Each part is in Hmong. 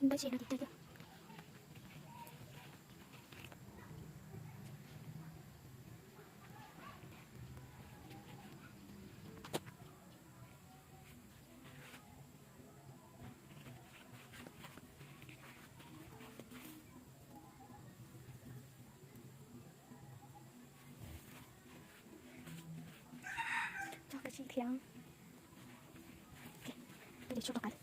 Npaj tsis no ces tag cov. Tso kav tsij thiab. Peb tso rau qab.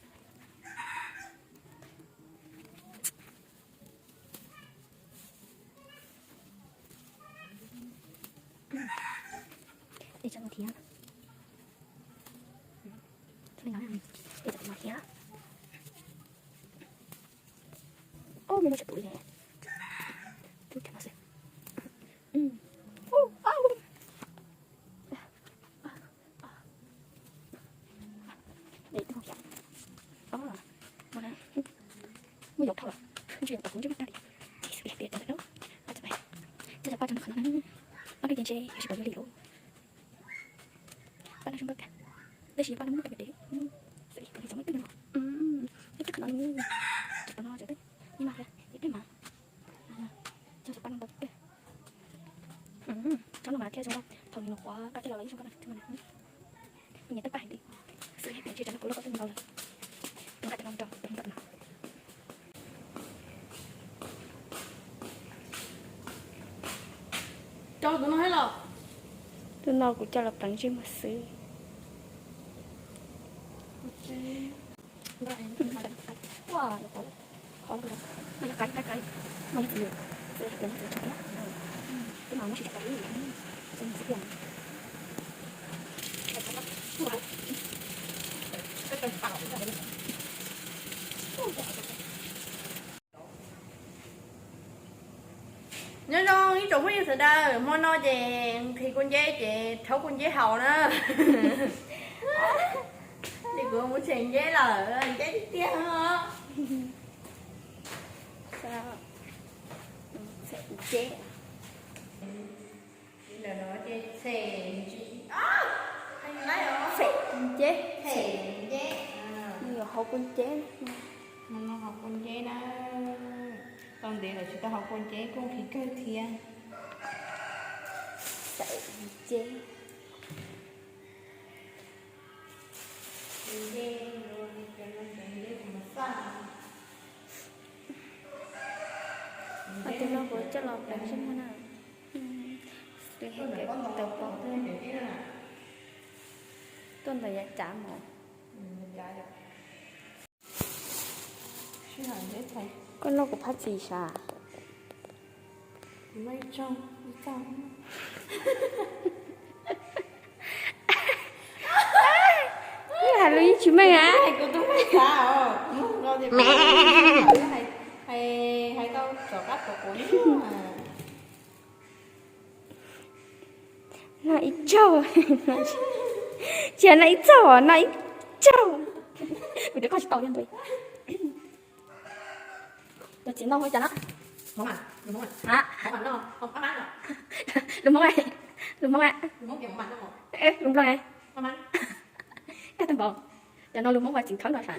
Peb tso no thiab. Peb tso no thiab. Ub, muaj muaj tsis pum li. Twb cov no xwb. Ub, ub. Để tôi không hiểu. Có mà. Mà nè. Muaj dòng thau lawm. Không chịu tập huấn trước mắt ta đi. Thì sự việc tiệc tao phải nấu. Tao chụp bài. Tao chụp ba trăm khẩu nè. Bắt được tiền chê, thì chỉ có dữ liệu. Bắt được trong bếp cả. Đây chỉ ba năm bếp để. Sự việc tiệc trong bếp. Ừ. Cái chắc nó như. Chụp tao nó chụp bếp. Nhưng mà kìa, thì bếp mà. Cho chụp ba năm bếp. Tsob no mas thiaj zoo, thaum nws nyuam qhuav koj thiaj los ib zoo koj na. Nyias twb paj heev li. Xwb heev, ntshe tsam no kuv loj koj twb ntau lawm. Tus nqaij cov no rau tus nqaij no. Rau tus no thiab los? Tus no kuv coj los pleev ntsej muag xwb. Nyob zoo ib tsoom phooj ywg sawv daws, hmo no ces nqhis kua nceb ces rhaub kua nceb haus na. Ces kuv mus tshem nceb lawm, nceb tiag tiag os. Tshem nceb. Ntawm no ces tshem ntsis, tshem nceb, tshem nceb, nws yuav haus kua nceb. Hmo no haus kua nceb na, tau ntev lawm tsis tau haus kua nceb, kuj nqhis kawg thiab. Tshem nceb. Tus no kuv coj los pleev ntsej muag na. Tawg pom tuaj ntawm yav cav mos. Koj noj kuv phab txis sav? Hais lus yeej tsis meej a. Noj ib tsaug. Tsis yog noj ib txaug, noj ib tsaug. Kuv twb koj tsis tau li ntawd. Tus txiv ntoo ua cas no? Hmoob a? Lus Hmoob a? Lus Hmoob a? Lus Nplog a? Kaj tag npaum. Cov no lus Hmoob ua txiv khawb no sav.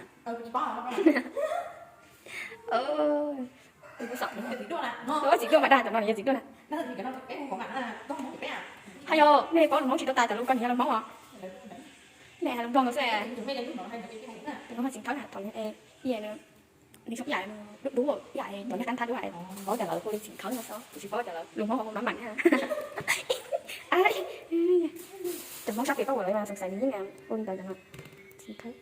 Txiv duaj mas dag, cov no yog txiv duaj na. Hais yog nej paub lus Hmoob tsis tau tas cov lus ko nws yog lus Hmoob os. Nej hais lus Nplog xwb. Tus no txiv khawb na, thaum nws nws xyoob yam dub dub yam cov nyuag qab nthab dub, paub tias lawv hu li txiv khawb no xwb, kuv tsis paub tias lawv lus Hmoob hu mab mam. Cov Hmoob sab pem Paj Huam lawv mas xoom xaiv nws yeej hu li ntawd cov no, txiv khawb.